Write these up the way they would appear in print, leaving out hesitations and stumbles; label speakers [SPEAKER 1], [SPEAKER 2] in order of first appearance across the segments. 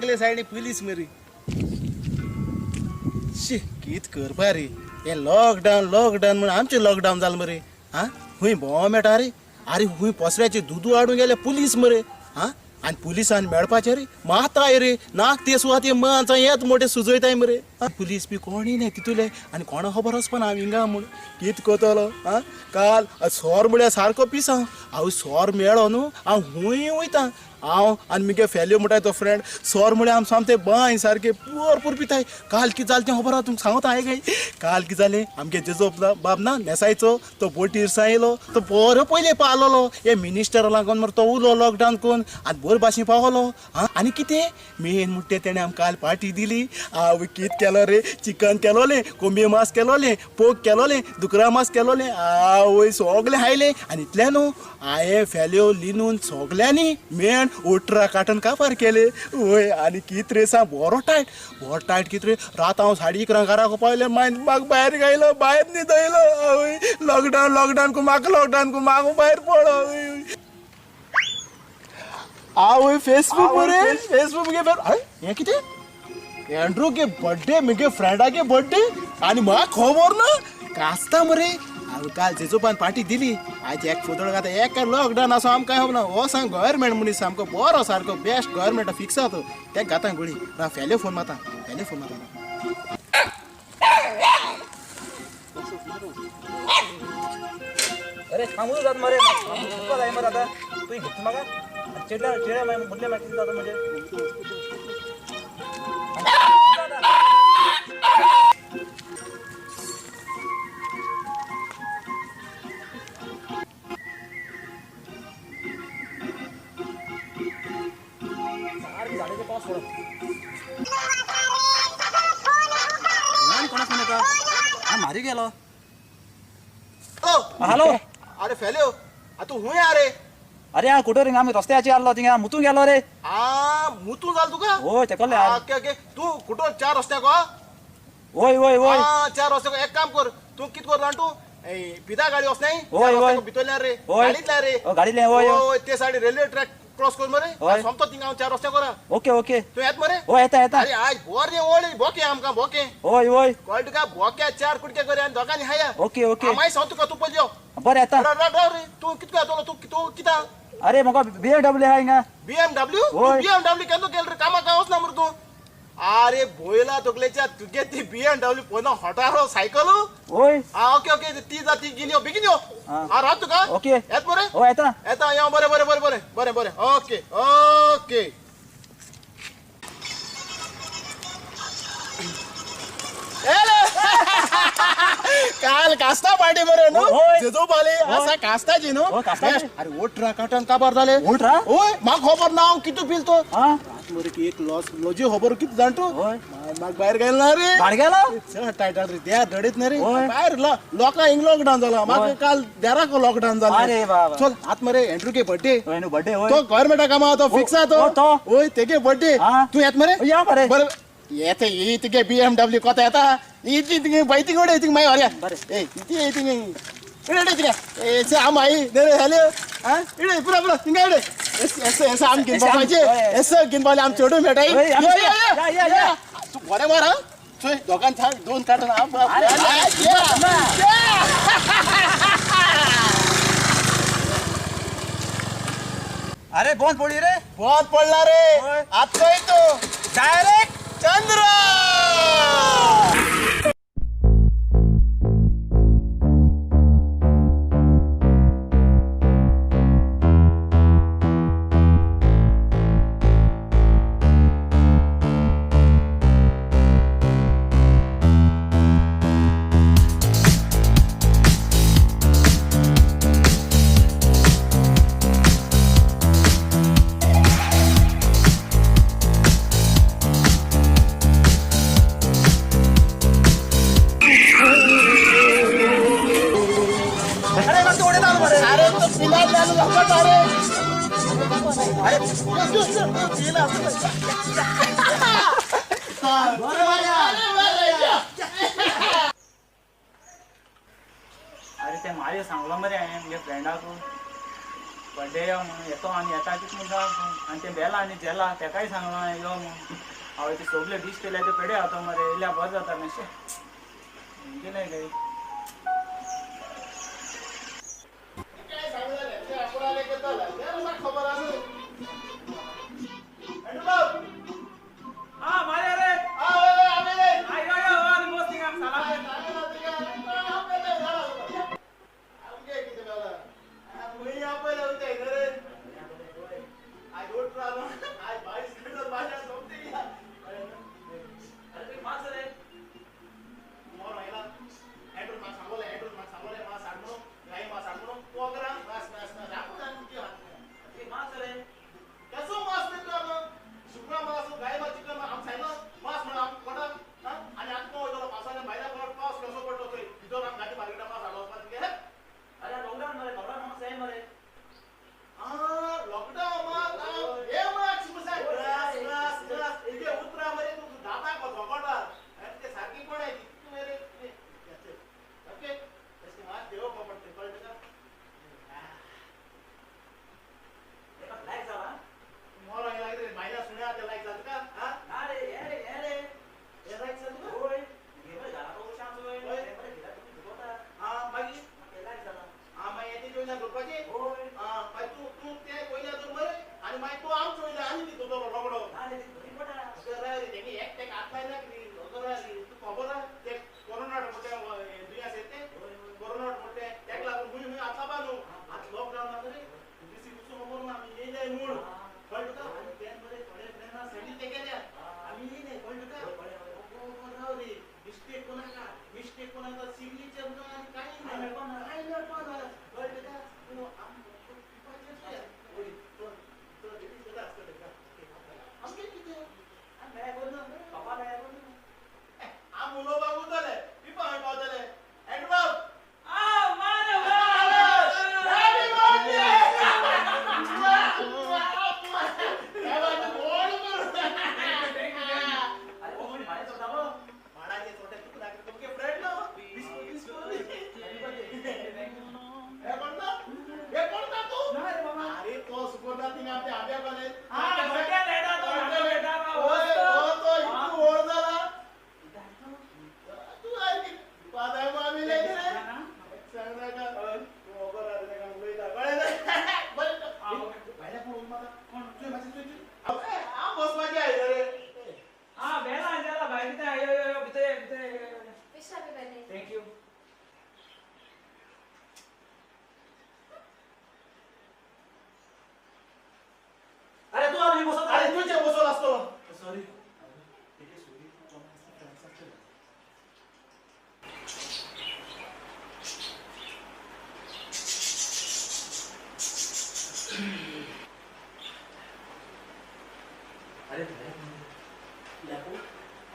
[SPEAKER 1] सगळे सायडी पुलीस मरे. शी कित करपा रे हे लॉकडावन लॉकडावन म्हण आमचें लॉकडावन जालें मरे. आं खूंय भोंव मेळटा रे. आरे खूंय पसऱ्याचे दुदू हाडूंक गेले पुलीस मरे. आं आनी पुलिसान मेळपाचें रे माताय रे नाक ते सुवाते मांचा येत मोठे सुजयताय मरे. पुलीस बी कोणूय न्हय तितूले आनी कोणा खबर वचपाना हांव हिंगा म्हूण कित करतलो. आं काल सोर म्हळ्यार सारको पिसां हांव सोर मेळ्ळो न्हू हांव खूंय वयता. हांव आनी मुगे फेल्यो म्हणटाय तो फ्रेंड सोर म्हळ्यार आम सामते बांय सारके भरपूर पिताय. काल कितें जालें तें खबर आहा तुमकां सांगता हांवें काय. काल कितें जालें आमगे जेजो बाब ना नेसायचो तो बोटीर सायलो तो बरो पयले पावलोलो हे मिनिस्टरा लागून मरे तो उलो लॉकडावन करून आनी बरे भाशेन पावलो. आं आनी कितें मेन म्हणटा तेणें आमकां काल पार्टी दिली. हांव कितें केलो रे चिकन केलोलें कोंबये मांस केलोलें पोक केलोलें दुकरा मांस केलोलें आवय सगलें खायलें. आनी इतलें न्हू हांवें फेल्यो लिनून सगल्यांनी मेण 18 काटन कापार केले. वय आनी कित रे सांग बरो टायट बरो टायट कित रे रात हांव 11:30 घराक पावलें मागीर म्हाका भायर घायलो भायर न्हिदयलो. आवय लॉकडावन लॉकडावन करून म्हाका लॉकडावन करून म्हाका भायर पडलो. आवय फेसबूक मरे फेसबूक मुगे हें कितें एंड्रू गे बर्थडे मुगे फ्रेंडागे बर्थडे आनी म्हाका खबर ना कास्ता मरे. हांव काल जेजोपान पार्टी दिली आयज एक फोदोळ घाता एक लॉकडावन आसा आमकां खबर ना. हो सांग गव्हर्मेंट मनीस सामको बरो सारको बेस्ट गव्हर्मेंट फिक्स आहा तो तेक घाता गोळी ना फेले फोन मारता फेले फोन मारता.
[SPEAKER 2] अरे थांबून जात मरे जाय मरे आतां तुवें घेतली म्हाका चेडल्या चेड्या मागीर मुदले मागीर कितें जाता म्हणजे सारकें झाडाचें पावस पडत. कोणा फोन येता? हा मारी गेलो. हॅलो
[SPEAKER 1] अरे फेल्यो तूं खूंय आ रे?
[SPEAKER 2] अरे हांव कुठे रे आमी रस्त्याचेर आसलो थिंगा मुतूंक गेलो रे.
[SPEAKER 1] आ मुतूं जाल तुका?
[SPEAKER 2] होय तेकले.
[SPEAKER 1] ओके ओके तूं कुठं 4 रस्त्याक?
[SPEAKER 2] होय होय होय
[SPEAKER 1] 4 रस्त्याक. एक काम कर तूं कित कर जाण तूं पिदा गाडी वचनाय
[SPEAKER 2] होय होय
[SPEAKER 1] भितरल्यान रे गाडींतल्यान रे
[SPEAKER 2] गाडींतल्यान होय
[SPEAKER 1] होय ते सायडी रेल्वे ट्रॅक क्रॉस कर मरे सोमतो थिंगा हांव 4 रस्त्याक करा.
[SPEAKER 2] ओके ओके
[SPEAKER 1] तूं येत मरे?
[SPEAKER 2] होय येता येता.
[SPEAKER 1] अरे आज बरे ओळी बोके आमकां बोके.
[SPEAKER 2] होय होय
[SPEAKER 1] कळ्ळें तुका बोक्या 4 कुडके करे आनी दोगांनी हाया.
[SPEAKER 2] ओके ओके
[SPEAKER 1] मागीर सांग तुका तूं पयलीं यो.
[SPEAKER 2] बरें येता.
[SPEAKER 1] तूं कितको येतलो तूं तूं कित्या?
[SPEAKER 2] अरे म्हाका BMW आहा हिंगा.
[SPEAKER 1] BMW? BMW केन्ना केलं रे कामाक काय वचना मरे तूं? अरे भोयला तकलेच्या तुगे ती BMW पोना हॉटारो सायकल.
[SPEAKER 2] होय
[SPEAKER 1] आ ओके ओके ती जा ती घेवन यो बेगीन यो. आ राव तुका
[SPEAKER 2] ओके
[SPEAKER 1] येत मरे?
[SPEAKER 2] होय येता
[SPEAKER 1] येता यो बरें बरें बरें बरें बरें बरें ओके ओके. काल कास्ता पार्टी मरे न्हू जेजोबाले आसा कास्ताची न्हू. अरे 18 काटान काबार जाले.
[SPEAKER 2] 18?
[SPEAKER 1] होय म्हाका खबर ना हांव कितू पिल तो. मरे की एक लॉस लॉजी खबर कित जाण तूं म्हाका भायर गेलो ना रे.
[SPEAKER 2] भायर गेलो?
[SPEAKER 1] चड टायट रे देर दडीत न्ही रे भायर लोकांक हिंग लॉकडावन जाला म्हाका काल देराक लॉकडावन जाला.
[SPEAKER 2] अरे बाबा
[SPEAKER 1] चल आत मरे एंड्रू के बर्थडे
[SPEAKER 2] बर्थडे
[SPEAKER 1] तो गव्हर्मेंटा कामा तो फिक्स आहा तो. होय तेगे बर्थडे तूं येत मरे?
[SPEAKER 2] या मरे
[SPEAKER 1] बरें येता ही तुगे BMW कोता येता इतली तुगे बैती गोडे थिंग मागीर व्हरया. ए इतली थिंग इडे थिंगा ए आम आई रे हॅलो आं इडे पुरा पुरा थिंगा इडे एस एस आम घेवन एस घेवन पावले आम चेडूं मेळटाय. तूं बरें मार आं चोय दोगान 2 कार्टन आम.
[SPEAKER 2] अरे बंद पडली रे.
[SPEAKER 1] बंद पडला रे आतां तूं डायरेक्ट चंद्र. अरे तो पिला अरे अरे
[SPEAKER 2] अरे ते मार्यो सांगलो मरे हांवें म्हगे फ्रेंडाक.
[SPEAKER 3] बड्डे यो म्हणून येतो आनी येता कितें म्हणटा आनी तें बेला आनी जेला तेकाय सांगलां यो म्हणून. हांवें ते सगळे डीश केल्या ते पेडे आता मरे येयल्या बरें जाता मातशें गेलें काय.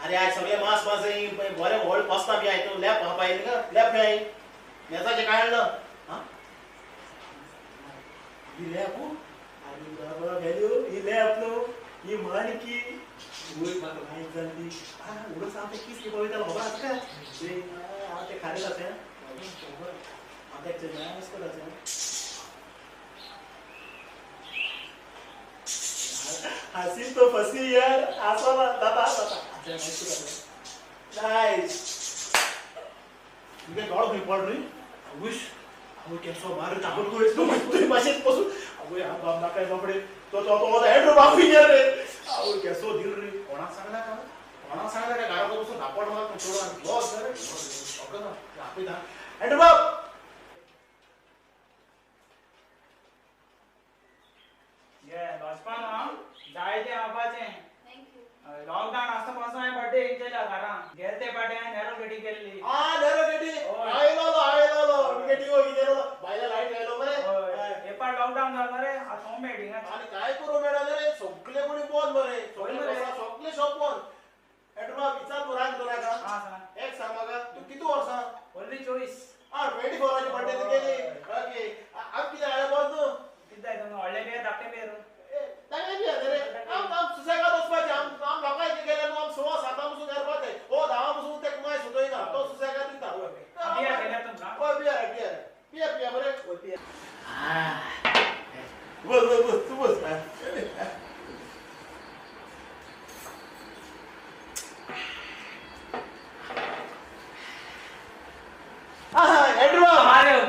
[SPEAKER 1] अरे आज सगळे मांस मांस बरे व्हड पसता बी I तूं लॅप पाय लॅप मेळ्ळी नेसाचें काय हाडलं ही लॅप. अरे बाबा व्हॅल्यू ही लॅप न्हू ही माणकी वयर म्हाका लायक जाली. उडस हांव तें किस कितें वयतालो खबर आसा काय हांव तें खारें जाता हांव तें नायस करता. हसी तो फसी यार आसा ना दादा दादा नायस. तुगे दोळो खंय पड न्हय आवूश आवय केसो मार ताबड तुवें मातशें पसून आवय हांव बाब नाका बाबडे तो तो तो एड्रो बाबू रे आवय केसो दिल रे. कोणाक सांगना का कोणाक सांगना का घरा बसून धापड मार चोडून लॉस रे ना आपयता एड्रो बाब.
[SPEAKER 3] जायते हांवपाचें लॉकडावन आसता पासून हांवें बड्डे केल्या घरां गेले ते पाटे हांवें नॅरो गेटी केल्ली.
[SPEAKER 1] नॅरो गेटी आयलो आयलो गेटी गेलो भायल्या लायट आयलो मरे. हे
[SPEAKER 3] पाट लॉकडावन जालो रे आतां होम मेडिंग
[SPEAKER 1] आनी काय करूं मेळना रे सगळे कोणी बंद मरे सगळे सगळे शॉप बंद. एडवा विचार तूं राग करूं नाका. एक सांग म्हाका तूं कितू वर्सां?
[SPEAKER 3] ओन्ली 24.
[SPEAKER 1] 24 बड्डे तूं केली. ओके आम कितें हाडलें बंद न्हू
[SPEAKER 3] कितें जाय तुमकां व्हडलें बियर धाकटें बियर
[SPEAKER 1] तांगें बियर रे. आम आम सुसेगाद वचपाचें आम आम लोकांक गेले न्हू आम 6 7 पसून येवपाचें ओ 10 पसून ते कुमाय सुदयना तो सुसेगाद दिता.
[SPEAKER 3] बियर घेतल्या तुमकां?
[SPEAKER 1] हय बियर बियर बियर पिया बरें.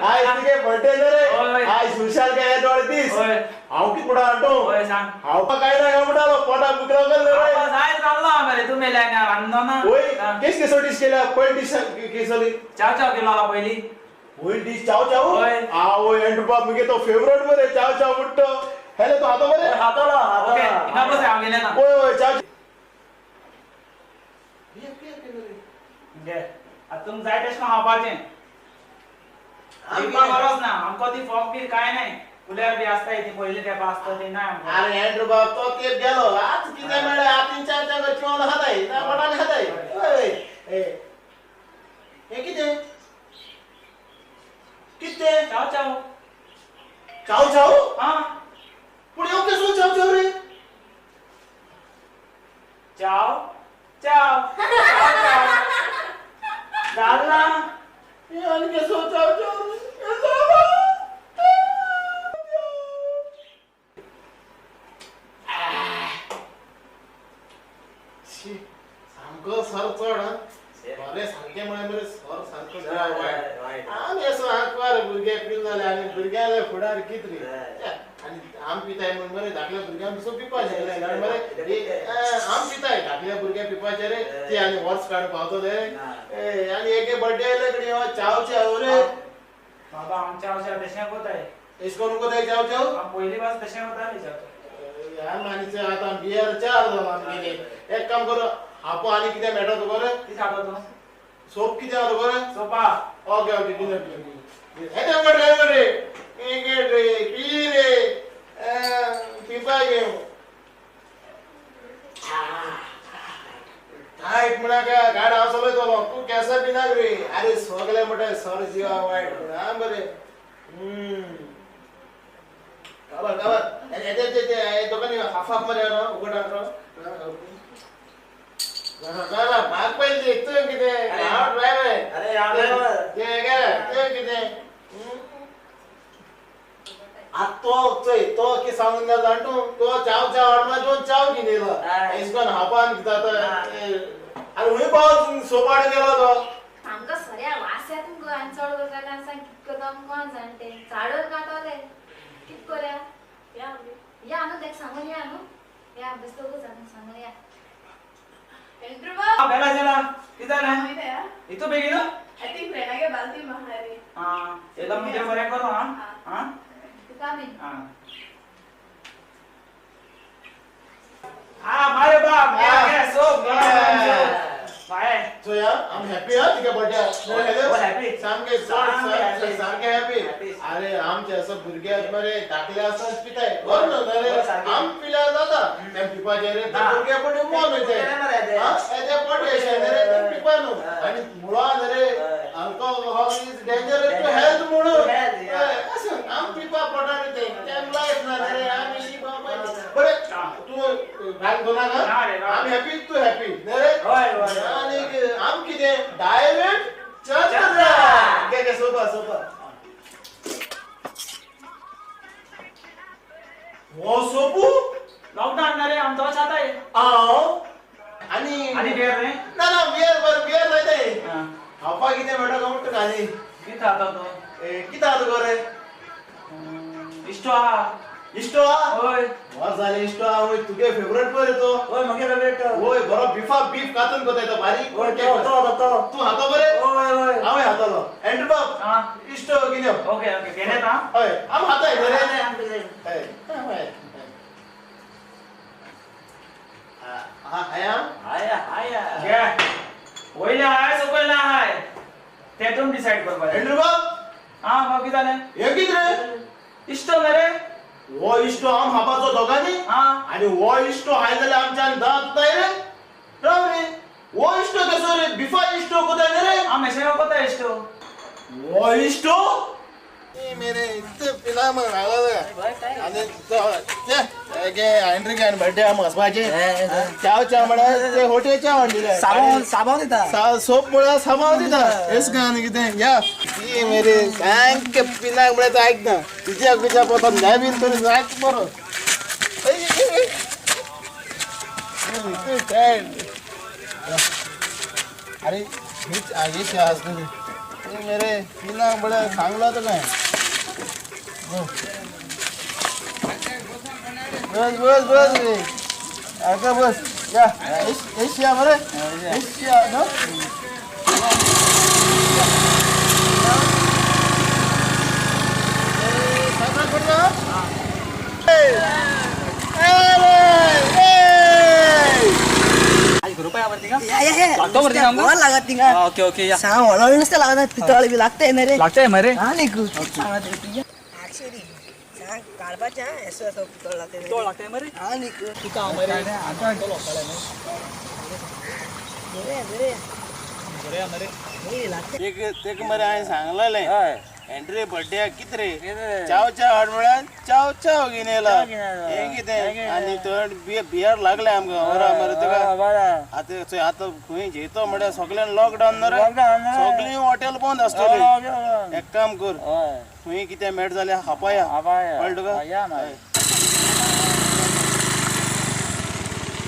[SPEAKER 1] आयज तुगे बर्थडे रे.
[SPEAKER 3] होय.
[SPEAKER 1] आयज हुशार काय डोळे दीस.
[SPEAKER 3] होय.
[SPEAKER 1] हांव कित म्हणा हाडू?
[SPEAKER 3] होय सांग.
[SPEAKER 1] हांव काय ना काय म्हणटालो पोटा बुकलो गेलो रे.
[SPEAKER 3] जायत रावलो हांव मरे तूं मेल्या ना रांदलो ना.
[SPEAKER 1] होय केस केसो डिश केल्या पयली डिश केसली?
[SPEAKER 3] चाव चाव केलो आहा पयली.
[SPEAKER 1] होय डिश चाव चाव?
[SPEAKER 3] होय.
[SPEAKER 1] आवय एंड्रू बाब मुगे तो फेवरेट मरे चाव चाव म्हणतो. हेलो तू हातो मरे?
[SPEAKER 2] हातोलो
[SPEAKER 3] ओके हिंगा बस हांव गेले ना.
[SPEAKER 1] होय होय चाव.
[SPEAKER 3] घे आतां तुमकां जाय तशें खावपाचें. दिवपाक गरज ना आमकां ती फोक बी काय नाय कुल्यार बी आसता ती पयलीं तेंपा आसता ती ना आमकां.
[SPEAKER 1] अरे एंड्रू बाब तो तेप गेलो आज कितें मेळ्ळें आतीन चार चार चिवण खाताय ना पोटान खाताय. होय हे कितें कितें?
[SPEAKER 3] चाव चाव.
[SPEAKER 1] चाव चाव?
[SPEAKER 3] हां.
[SPEAKER 1] पूण ह्यो कसलो चाव चाव रे?
[SPEAKER 3] चाव चाव चाव चाव जाल ना.
[SPEAKER 1] हे आनी कसलो चाव चाव रे? सामको सर चड बरें सामकें म्हळ्यार मरे सर सामको वायट. आमी असो आंकवार भुरगे पिल जाले आनी भुरग्याले फुडार कित रे. आनी आम पिताय म्हण मरे धाकल्या भुरग्यांक सो पिवपाचें मरे. आम पिताय धाकल्या भुरग्यांक पिवपाचें रे ते आनी वर्स काडून पावतले. आनी एक बर्थडे आयले कडेन चाव चाव रे.
[SPEAKER 3] बाबा आम चाव चाव तशें कोताय.
[SPEAKER 1] एश करून कोताय चाव चाव?
[SPEAKER 3] हांव पयलीं पासून तशें कोताले चाव चाव.
[SPEAKER 1] आनी आतां बियर चार जावन आमगेले. एक काम करो आपो आनी कितें मेळटा तुका रे?
[SPEAKER 3] कितें खाता तूं?
[SPEAKER 1] सोप कितें आहा तुका रे?
[SPEAKER 3] सोपा.
[SPEAKER 1] ओके ओके कितें हें ड्रायवर रे रे पी रे पिवपा घेव टायट म्हणा काय गाड हांव चलयतलो तूं केंसा पिनाक रे. आरे सगळे म्हणटा सर जिवा वायट म्हणून आं बरें. खबर खबर हे दोगांनी हाफ हाफ मरे उगड म्हाका पयलीं तूं कितें हांव ड्रायवर.
[SPEAKER 2] अरे हांव ड्रायवर.
[SPEAKER 1] तें कितें आतां तो चोय तो कितें सांगून गेलो जाण तूं तो चाव चाव हाडमा दोन चाव घेवन येयलो एश करून हापान कितें जाता. आनी हुंय पावत सोप हाडून गेलो तो.
[SPEAKER 4] आमकां सऱ्या वास येता मुगो आनी चड करता सांग कितको दम कोण जाण तें चाडून कांतोले कित कोया या न्हू तेका सांगून या न्हू या बस दोगूच जाण सांगून या.
[SPEAKER 5] एंड्रू बाब
[SPEAKER 3] बेला जेला कितें जालें इतू बेगीन?
[SPEAKER 5] I think फ्रेंडागे बालती महारी.
[SPEAKER 3] हां येला मुगे बरें करो. हां हां
[SPEAKER 4] तुका
[SPEAKER 3] बीन. हां मारे बाब घे सोप बाय.
[SPEAKER 1] So yeah, I'm happy हा तुगे बर्थडे.
[SPEAKER 3] Oh, happy.
[SPEAKER 1] सामके सामके हॅपी. अरे आमचे असं भुरगे मरे धाकले आसतना पिताय बरोबर न्हू रे. आम पिल्यार जाता तें पिवपाचें रे. ते भुरगे पण मोन वयताय ते पोट अशें रे ते पिवपा न्हू. आनी मुळान रे alcohol is dangerous to health म्हणून अशें आम पिवपा पोटार ते तें लायफ ना रे. आमी बरें तूं राग दोना ना. आम हॅपी तूं हॅपी न्ही रे. आनी आम कितें डायरेक्ट चंद्रा घे घे सोपा सोपा. हो सोपू
[SPEAKER 3] लॉकडाऊन ना रे आम तो छाताय.
[SPEAKER 1] हांव आनी
[SPEAKER 3] आनी बियर न्ही?
[SPEAKER 1] ना ना बियर बरें बियर लायताय. खावपाक कितें मेळटा काय म्हणटा आनी
[SPEAKER 3] कितें खाता तूं?
[SPEAKER 1] कितें आहा तुका रे?
[SPEAKER 3] इश्टो आहा.
[SPEAKER 1] इश्टो आहा?
[SPEAKER 3] हय.
[SPEAKER 1] बरें जालें इश्टो आहा. वय तुगे फेवरेट मरे तो.
[SPEAKER 2] हय म्हगे फेवरेट.
[SPEAKER 1] वय बरो बिफा बीफ कातून कोताय तो बारीक.
[SPEAKER 2] हय तो तो तो
[SPEAKER 1] तूं हातो बरे?
[SPEAKER 2] हय हय
[SPEAKER 1] हांवूय हातलो. एंड्रू बाब इश्टो घेवन यो.
[SPEAKER 3] ओके ओके घेन येता.
[SPEAKER 1] हय आम हाताय रे. हय हय हाय
[SPEAKER 2] हाय हाय
[SPEAKER 3] घे वयले हाय सकयले हाय तें तूं डिसायड करपाचें.
[SPEAKER 1] एंड्रू बाब
[SPEAKER 3] आं बाब कितें जालें?
[SPEAKER 1] हें कितें रे?
[SPEAKER 3] इश्टो मरे
[SPEAKER 1] हो इश्टो आम खावपाचो दोगांनी. आनी हो इश्टो हाय जाल्यार आमच्यान दांत जाय रे. राव रे हो इश्टो कसो रे? बिफा इश्टो कोताय न्ही रे.
[SPEAKER 3] आम मेशें कोताय इश्टो.
[SPEAKER 1] हो इश्टो मेरे इतले पिला आनी ते एंड्रीक आनी बर्थडे आम वचपाचें. चाव चाव म्हळ्यार ते होटेल चाव हाडलेले.
[SPEAKER 2] साबाव दिता
[SPEAKER 1] सोप म्हळ्यार साबाव दिता. हेच काय आनी कितें या ती मेरे सामकें पिनाक म्हळ्यार तो आयकना तुज्या तुज्या पोता न्याय बीन करून आयक बरो. अरे हेच आस तुमी. मेरे पिलांक बळ्या सांगलो तुका. बस बस बस रे आका बस या एशिया मरे एशिया नो.
[SPEAKER 3] ओके ओके या.
[SPEAKER 6] सांग हळूहळू नुसतं लागत पितळ बी लागतंय ना रे.
[SPEAKER 3] लागतंय मरे.
[SPEAKER 6] हा न्ही सांग काडपाचें असो असो पितळ लागतंय.
[SPEAKER 3] पितळ लागतंय मरे.
[SPEAKER 6] हा न्ही.
[SPEAKER 3] तुका मरे.
[SPEAKER 6] बरें बरें
[SPEAKER 3] बरें मरे.
[SPEAKER 1] तेक मरे हांवें सांगलेलें एंड्रे बड्डे कित रे चाव चाव हाड म्हळ्यार चाव चाव घेवन येयला. हें कितें आनी थंय बियर लागले आमकां खबर आहा मरे तुका. आतां चोय आतां खंय जेयतो म्हळ्यार सगळ्यान लॉकडावन रे, सगळीं हॉटेल बंद आसतलीं. एक काम कर, खंय कितें मेळटा जाल्यार खापाया, कळ्ळें तुका.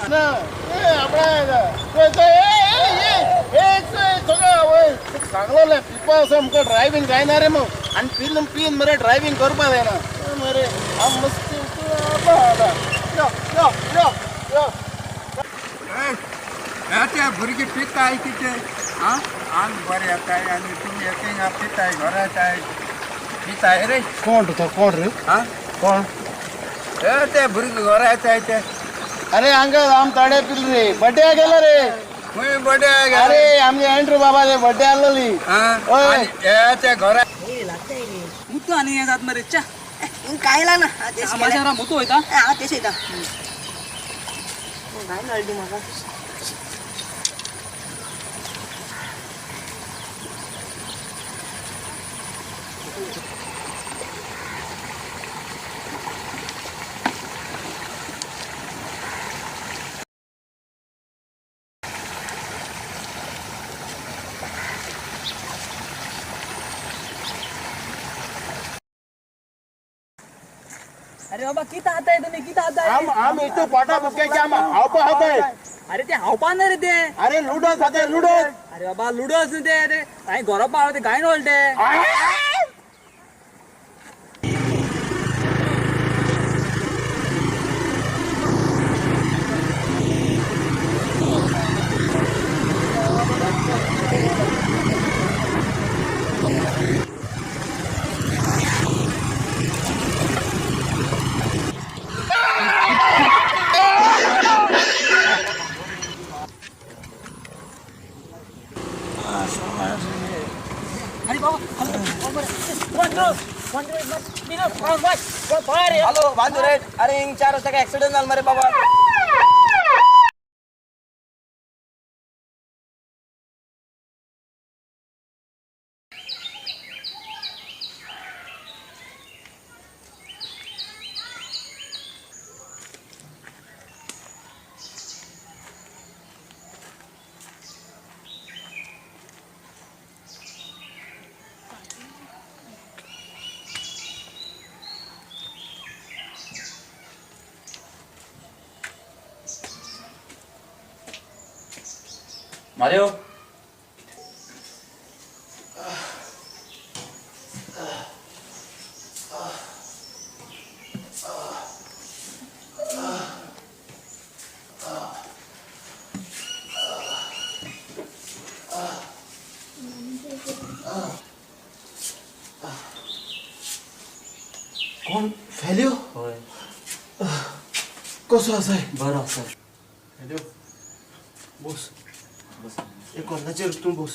[SPEAKER 1] ना ए आपणा सांगलेलें पिवपा असो आमकां ड्रायव्हींग जायना रे मग आनी पिन पिन मरे ड्रायव्हींग करपा जायना मरे. हांव मस्ती यो यो यो यो.
[SPEAKER 7] ते भुरगीं पिताय कितें आं आंग बरें येताय आनी तुमी थिंगा पिताय घरा येताय पिताय रे.
[SPEAKER 1] कोण तो कोण रे?
[SPEAKER 7] आं
[SPEAKER 1] कोण
[SPEAKER 7] हे ते भुरगीं घरा येताय ते.
[SPEAKER 1] अरे हांगा आम थोडे पिल रे बड्डे गेलो रे.
[SPEAKER 7] खंय बड्डे?
[SPEAKER 1] अरे आमचे एंड्रू बाबा ते बड्डे आसलोली.
[SPEAKER 7] आं हे ते घरा
[SPEAKER 6] लागतंय रे.
[SPEAKER 3] मुतू आनी हें जात मरे. च्या
[SPEAKER 6] काय लागना.
[SPEAKER 3] माझ्या मुतू वयता.
[SPEAKER 6] हा तेच येता काय नळटी म्हाका.
[SPEAKER 3] अरे बाबा किती हाताय तुम्ही किती हाताय?
[SPEAKER 1] आम आम इतू पोटा बुक्याचे आम हावपा हाताय.
[SPEAKER 3] अरे ते हावपा ना रे ते.
[SPEAKER 1] अरे लुडो खाताय लुडो.
[SPEAKER 3] अरे बाबा लुडो न्हू ते. अरे हांवें गोरोपा हाडलो ते गायन वळटे.
[SPEAKER 2] हॅलो बांधू रे. अरे हिंग 4 वाजता काय ऍक्सिडेंट झाला मरे बाबा.
[SPEAKER 3] मारियो.
[SPEAKER 1] कोण फेल्यो? कसो आसाय?
[SPEAKER 3] बरो आसा.
[SPEAKER 1] फेल्यो बोस एक कोर्नाचेर तूं बोस.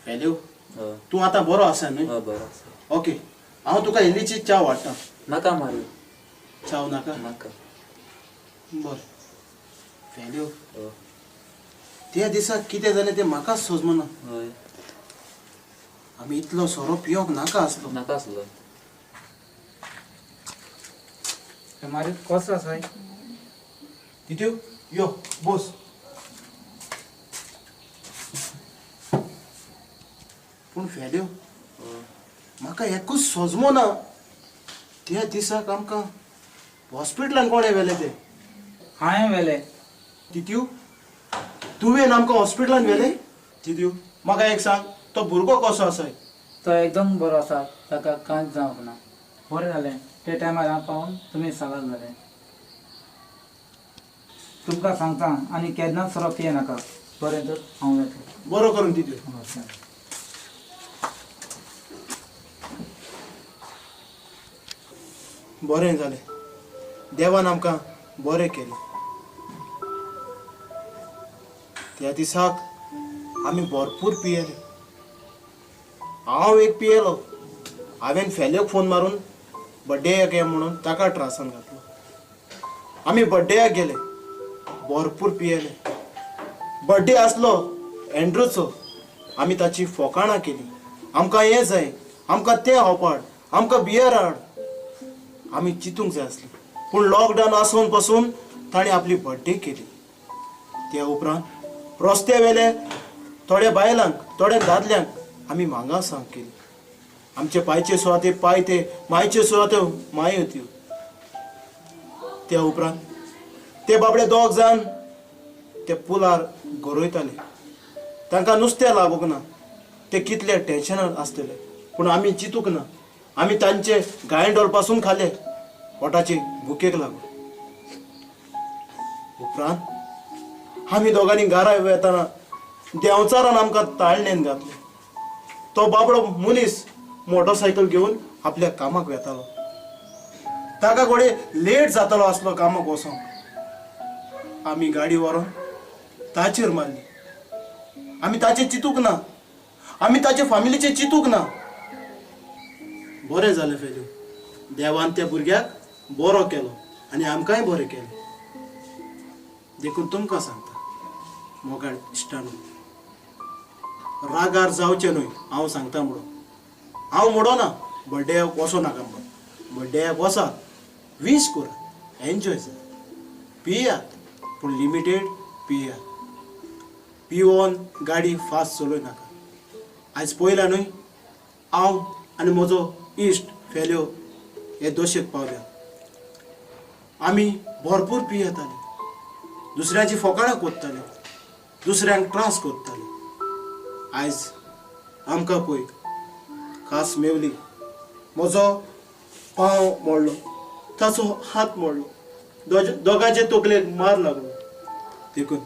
[SPEAKER 1] फेल्यो तूं आतां बरो आसा न्हय?
[SPEAKER 3] बरो आसा.
[SPEAKER 1] ओके हांव तुका इल्लीची च्या वाडटा.
[SPEAKER 3] नाका मारियो.
[SPEAKER 1] च्याव नाका?
[SPEAKER 3] नाका.
[SPEAKER 1] बरें फेल्यो त्या दिसा कितें जालें तें म्हाकाच सोजमना.
[SPEAKER 3] हय.
[SPEAKER 1] आमी इतलो सोरो पिवंक नाका आसलो.
[SPEAKER 3] नाका आसलो.
[SPEAKER 2] मारियो कसो आसाय?
[SPEAKER 1] तित्यो यो बोस. पूण फेल्यो म्हाका एकूच सोजमो ना, त्या दिसाक आमकां हॉस्पिटलान कोणें व्हेलें तें?
[SPEAKER 3] हांवें व्हेलें.
[SPEAKER 1] तित्यू, तुवें आमकां हॉस्पिटलान व्हेलें? तित्यू, म्हाका एक सांग, तो भुरगो कसो आसा?
[SPEAKER 3] तो एकदम बरो आसा, ताका कांयच जावंक ना. बरें जालें ते टायमार हांव पावून तुमी सालाद जालें. तुमकां सांगता आनी केन्नाच सोरो पिये नाका. बरें तर हांव वेता.
[SPEAKER 1] बरो करून तित्यू. बरें जालें, देवान आमकां बरें केलें. त्या दिसाक आमी भरपूर पियेले. हांव एक पियेलो. हांवें फेल्योक फोन मारून बड्डेयाक ये म्हणून ताका त्रासान घातलो. आमी बड्डेयाक गेले, भरपूर पियेले. बड्डे आसलो एंड्रूचो. आमी ताची फोकाणां केली. आमकां हें जाय, आमकां तें हाड, आमकां बियर हाड. आमी चिंतूंक जाय आसलें, पूण लॉकडावन आसून पसून ताणें आपली बड्डे केली. त्या उपरांत रस्त्या वेले थोड्या बायलांक, थोड्या दादल्यांक आमी मांगा सांग केली. आमचे पायचे सुवाते पाय ते, मायचे सुवाते मायो त्यो. त्या उपरांत ते बाबडे दोग जाण ते पुलार गरयताले. तांकां नुस्तें लागूंक ना, ते कितले टेन्शनान आसतले. पूण आमी चिंतूंक ना. आमी तांचे गायंडोल पासून खाले, पोटाचे भुकेक लागून. उपरांत आमी दोगांनी घरा वेतना देंवचारान आमकां ताळणेन घातलें. तो बाबडो मनीस मोटरसायकल घेवन आपल्या कामाक वेतालो. ताका घोडये लेट जातालो आसलो कामाक वचोंक. आमी गाडी व्हरोन ताचेर मारली. आमी ताचेर चिंतूंक ना, आमी ताचे फामिलीचेर चिंतूंक ना. बरें जालें फेल्यू, देवान त्या भुरग्याक बरो केलो आनी आमकांय बरें केलें. देखून तुमकां सांगता मोगाळ इश्टानू, रागार जावचें न्हय. हांव सांगता म्हणून हांव म्हणो ना बड्डेयाक वचो नाका म्हणून. बड्डेयाक वचात, वीश करात, एन्जॉय जात, पियात, पूण लिमिटेड पियात. पिवन गाडी फास्ट चलय नाका. आयज पळयला न्हय, हांव आनी म्हजो इश्ट फेल्यो हे दोशेक पावल्या. आमी भरपूर पियेताले, दुसऱ्याची फोकाणां कोत्ताले, दुसऱ्यांक त्रास कोत्ताले. आयज आमकां पळय खास मेवली. म्हजो पांव मोडलो, ताचो हात मोडलो, दोगांचे तकलेक मार लागलो. देखून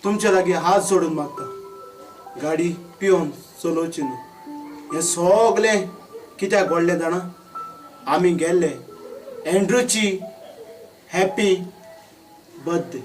[SPEAKER 1] तुमचे लागीं हात सोडून मागता, गाडी पिवन चलोवची न्हय. हें सगळें कित्याक घडलें जाणा? आमी गेल्ले एंड्रूची हॅपी बर्थडे.